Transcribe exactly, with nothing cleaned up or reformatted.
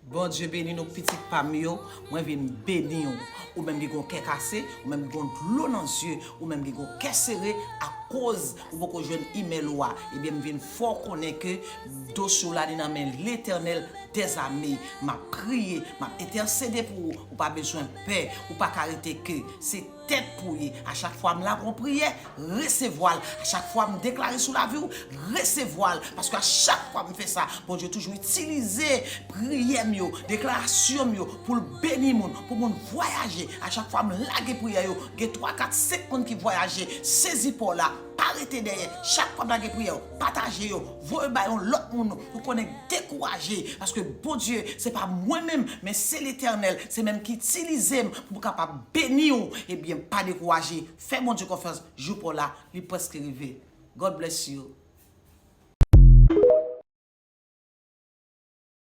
Bondye beni nou, pitit pa m yo. Mwen vin beni w. Ou menm ki gon kè kase, ou menm ki gon dlo nan zye, ou menm ki gon kè sere akoz ou poko jwenn imèl ou a, ebyen, m vin fè w konnen ke dosye w la li nan men Letènèl dèzame. M ap priye, m ap entèsede pou ou. Ou pa bezwen pè, ou pa ka rete ke. Se tèt pou ye. A chak fwa m lage yon priyè, resevwa l. A chak fwa m deklare sou lavi w, resevwa l. Paske a chak fwa m fè sa, Bondye toujou itilize priyè m yo, deklarasyon m yo pou l beni moun, pou moun vwayaje. A chak fwa m lage priyè yo, gen twa, kat, senk moun ki vwayaje. Sezi pa w la, pa rete dèyè. Chak fwa m lage priyè yo, pataje yo, voye bay yon lòt moun. Ou konnen, dekouraje, paske Bondye, se pa mwen menm, men se Letènèl, se menm ki itilize m pou m kapab beni w. Ebyen, pa dekouraje, fè Bondye konfyans, jou pa w la, li prèske rive. God bless you.